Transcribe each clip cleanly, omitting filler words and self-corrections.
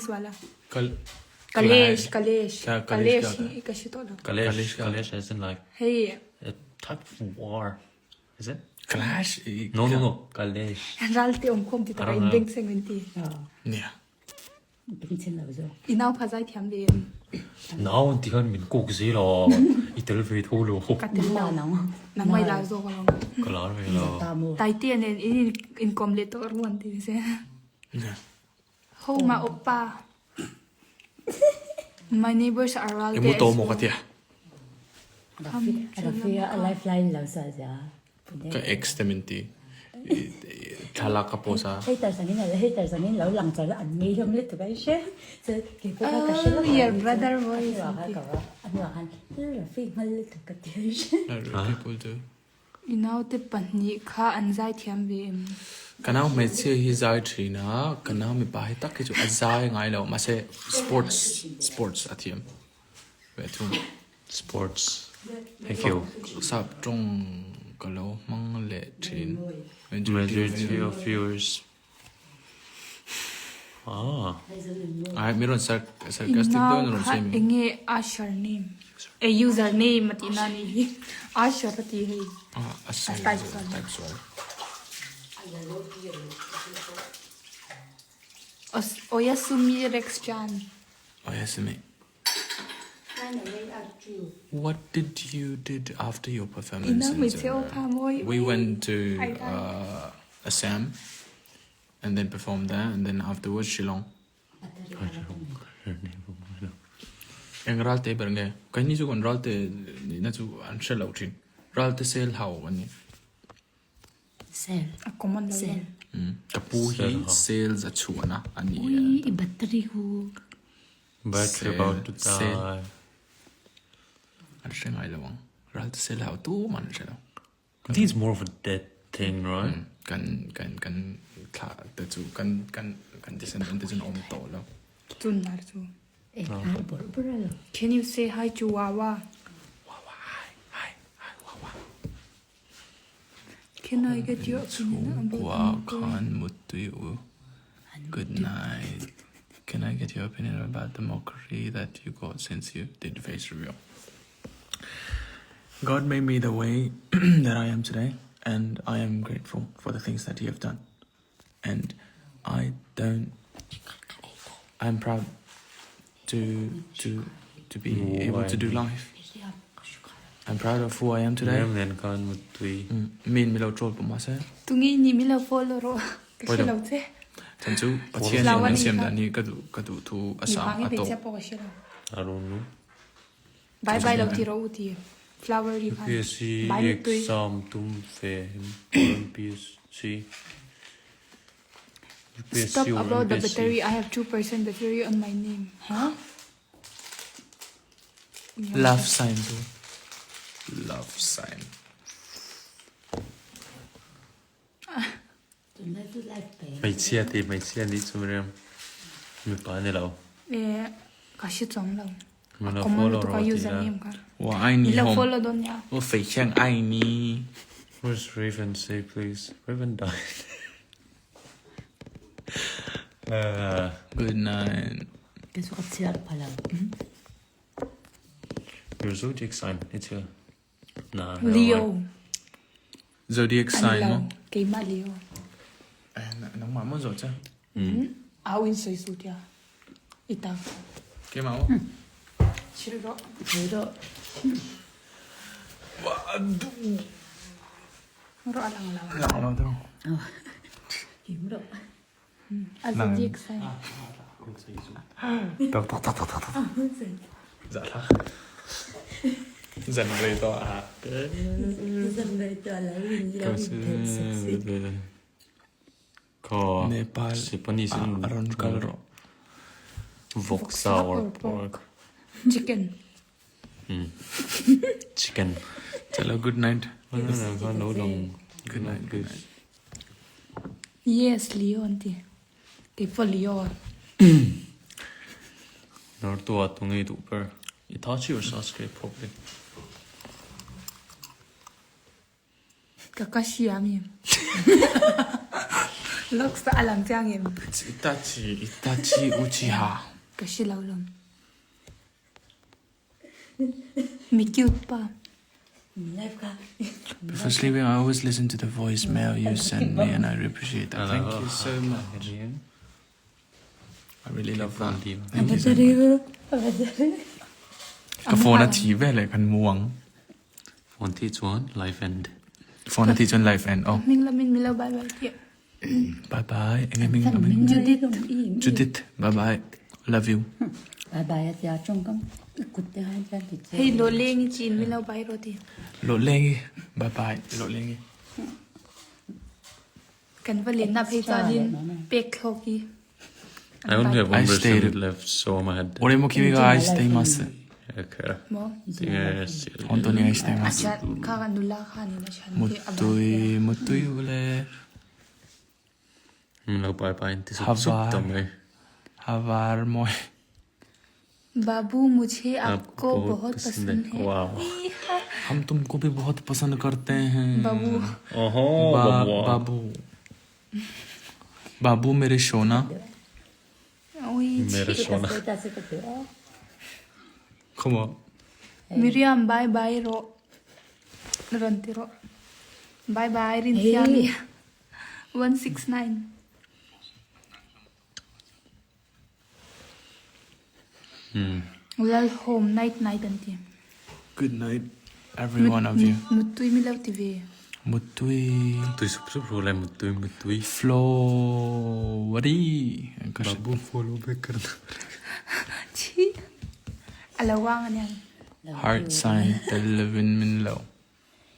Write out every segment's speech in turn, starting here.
Hmang sual a. Kal Kalesh, Kalesh. Kya Kalesh Kalesh kya hi ka hre tawh lo. Kalesh, Kalesh as in like Hei a type of war. Is it? Clash? No, no, no. Kalesh. Ralte awm khawm ti taka in bengchheng min ti. Nia. Bengchheng lo zawk. I nau pha zai thiam ve em? Nau an ti khan min kuk zel a, i tel ve tho lo. Ka tel lo. Nang mai lar zawk alawm. Ka lar ve lo. Taitea nen in inkawm leh tawh ru an ti se. Nia. Ho ma oppa. My neighbors are Ralte. I mu tawh maw ka tia. Rafi a lifeline lo sa zia. Ka ex te min ti. Thlalak ka post a. Haters angin haters angin lo lang char an ngei hlawm lutuk a i hre. Chu kei pawh kha ka hre lo. Your brother voice. A hnuah khan ka va a hnuah khan Rafi nghal lutuk ka ti a i hre. People do. I naute pahnih kha an zai thiam ve em? Ka nau hmeichhia hi zai thin a, ka nau mipa hi tak hi chu a zai ngai lo mahse sports sports a thiam ve thung. Sports. Thank you. Sap tawng ka lo hmang leh thin. Majority of viewers Ah. Ai mi rawn sarcastic deuhin a rawn sawi mi. Enge Asher name? E user name a tihna a nih hi. Asher a tih hei. Ah, a sawi sual, type sual. Oyasumi Rex Chan. Oyasumi. What did you did after your performance in Zara? We went to uh, Assam and then performed there and then afterwards Shillong. Eng ralte ber nge? Keini chu kan ralte nihna chu an hre lo thin. Ralte sel hau an ni. Sel. A common lo Sel. Ka pu hi sales a chhuan a a ni. Ui, i battery hu. Battery about to die. An hre ngai lo ang. Ralte sel hau tumah an hre lo. I think it's more of a dead thing, right? Kan kan kan thla te chu kan kan kan descendant te chu an awm tawh lo. Chun lar chu. Eng har bawrh bawrh a lo. Can you say hi to Wawa? Wawa hi hi hi Wawa. Can I get your opinion about Chhungkua khan muttui u. Good night. Can I get your opinion about the mockery that you got since you did face reveal? God made me the way that I am today, and I am grateful for the things that He have done. And I don't. I'm proud to to to be able to do life. I'm proud of who I am today. Min mi lo troll pawh mahse. Tunge ni mi lo follow rawh. Ka hre lo che. Chan chu Pathian in min siam dan hi ka duh ka duh thu a sang a tawh. I don't know. Bye bye lo ti rawh u ti. Flower ri khan. UPSC Bye muttui. exam tum ve MPSC UPSC Stop or about the MPSC battery. I have 2% battery on my name. Huh? Love sign chu. Love sign. Tunlai chu live pe. Hmeichhia ti hmeichhia nih chu Miriam mipa ni lo. Eh ka hre chuang lo. Min lo Common follow lutuk a rawh ti user la. name kha. Wa ai ni Min lo hom. follow dawn nia. Wa fei khiang ai ni. Where's Raven say please? Raven died. Good night. Ka chu ka chhiar pha lo. Your zodiac sign it's a nah. Leo. Zodiac sign maw? Keimah Leo. Eh, nangmah maw zawh che? Au in soi su tia. Ita. Keimah maw? Chil rawh. Chil rawh. Rawh a lang lo. Lang lo tu. Kim rawh. A zodiac sign. Tak tak tak tak tak tak. Zahthlak. Zan rei tawh ah. Zan rei tawh lo in lo in theih sexy. Ka Nepal Japanese ah in rawn kal rawh. Vawksa or pork. Chicken. Chicken. Chalo good night. No long. Good night. Good night. Yes, Leo an ti. Keipawh Leo. Naruto ah tu ngei duh ber. Itachi or Sasuke probably. Kakashi a mi. Looks a lang chiang em? It's Itachi, Itachi Uchiha. Ka hre lo lawm. Mi cute pa. Before sleeping, I always listen to the voicemail you send me and I really appreciate that. Thank you so much. I really love that. Thank you so much. Ka phone a thi ve le kan mu ang. Phone thi chuan life end. Phone a thi chuan life end. Oh. Ming lamin milo bye bye ti. Bye bye. Enge ming lamin. Judith. Judith. Bye bye. Love you. Bye bye a tia trong kam kut te han chan ti che. Hei lo leng i chin milo bye ro ti. Lo lengi. Bye bye. Lo lengi. Kan va len na phei chuanin pek thlawk i. I only have one I stayed- version left, so I'm ahead. 俺も君が愛しています。 Okay. Maw? Yes. 本当に愛しています。 A chan kha ka nula kha ni na chan も te a ban. っとい、もっといule。 Lo bye bye ti sup sup Havar. tam mai. Havar moi. बाबू मुझे आपको आपको बहुत पसंद है। Wow. हम तुमको भी बहुत पसंद करते हैं। बाबू Oho, बा, बाबू. बाबू बाबू मेरे सोना oi Mere sona. Come on. Miriam bye bye ro ron ti ro bye bye rin siami 169 Lal home night night an ti. Good night, every one of you. Mutui mi lo ti ve. Mutui Tui sup sup ro le mutui mutui. Flori. Babu follow back karna. Chi. Alawang aniang. Heart sign Telvin Minlo.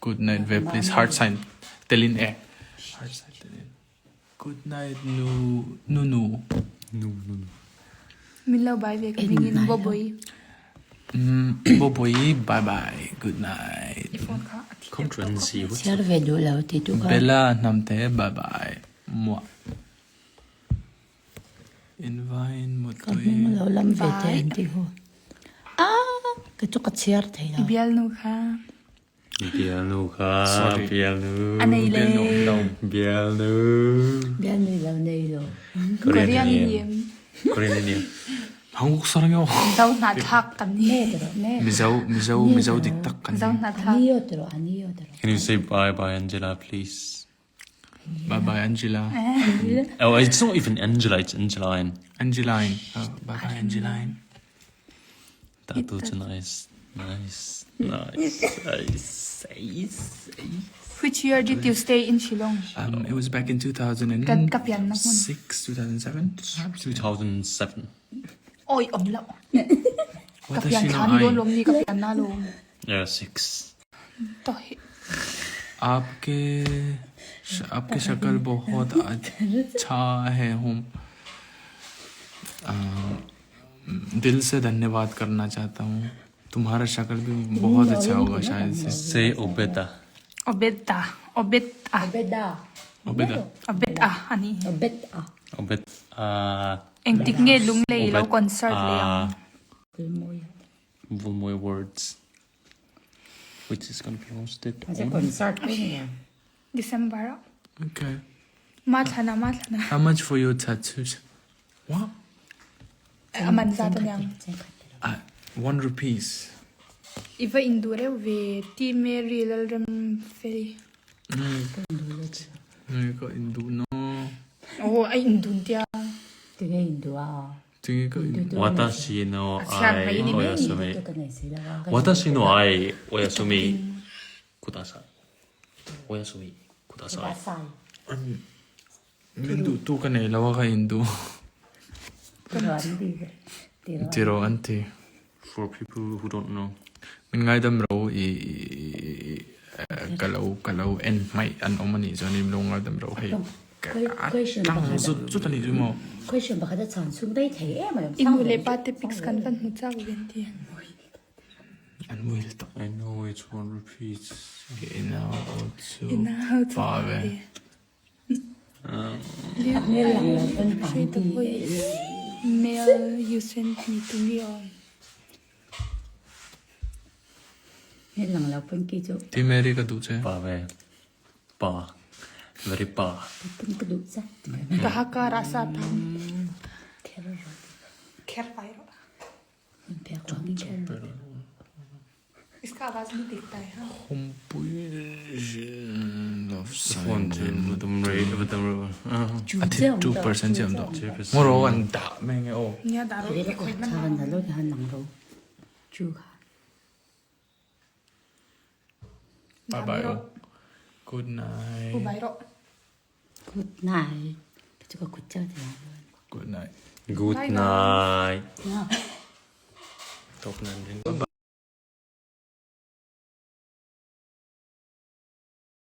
Good night, ve please. Heart sign Telin e. Heart sign Telin. Good night, nu Nunu. No no no. Min lo bye ve ka mingin boboi. Boboi, bye bye. Good night. I phone kha a thi. Come to and see what's Chiar ve du lo ti tu ka. Bella Namte, bye bye. Moi. Invine Ka hming Mutui. lo lam ve te an ti ho. Ah, ka chu ka chiar thei lo. Bial nu kha. Bialnu kha. Sorry. Bialnu. Anei le. Bialnu. Bial nui lo nei lo. Korean yem. Korean Indian. 한국 사람이요. Zo hna thak kan ni. Me te ro me. 미자오 미자오 미자오 딕딱 Zo 같네. hna thak. Ani yo te ro ani yo te ro. Can you say bye bye Angela please? Bye bye Angela. Oh, it's not even Angela, it's Angeline. Angeline. Oh, bye bye Angeline. That was nice. Nice. Nice. Nice. Nice. Which year did you stay in Shillong? It was back in Kan ka pian na hmun. 2006, 2007. 2007. Oi om lo. Ka pian Watashi no tha ni don ai. lom ni ka pian na lo. Yeah, six. To hi. आपके आपकी शक्ल बहुत अच्छा है हम दिल से धन्यवाद करना चाहता हूँ तुम्हारा शक्ल भी बहुत अच्छा होगा शायद से Say Obeta. Obeta. Obeta. Obeda. Obeda Obeta ani. Obet a. Obet. Eng tik nge lung lei lo Obet. concert le ang. Moi. Vulmoy Words. Which is gonna be hosted Sa on concert ko niya. December. Okay. Ma thlana ma thlana. How much for your tattoos? What? Aman za ta nyang. 1 rupees. Iva indure ve ti Mary lalrem feli. 이거 인도 no. Oh ai indun tia. Tige indu a. 이거 인도. Watashi no Siya, ai mainit. oyasumi. Tu ka nei sila. Watashi no ai oyasumi kudasai. Oyasumi kudasai. Basai. 인도 또 가네 라와가 인도. Tiro andi. Tiro. Tiro anti. For people who don't know. Min ngai dam ro i kalau kalau en mai an omani zo ni lo ngai dam ro hei. Question Tang pakhat. zu zu tani zu mo. Question pakhat a chan chung dai thei em ai. Inu le pa te pics kan van hmu chak ven ti. An muil to. I know it's 1 rupees. Ina o zu. Ina Pa ve. Nge lang lo pan Say the ti. voice mail you sent me to me on. Nge lang lo pan ki chu. Ti Mary ka du che. Pa ve. Pa. Very pa. Ka karah sa tam. Kher vai rawh. Iska awaaz nahi dikta hai ha. Phone chu va rei va tam rei. A thi 2% chiam to. Ngoro an da me nge o. Nia da ro ke khoi man. Bye bye o. Good night. U bai rawh. Good night. Good night. Good night. Top nan din.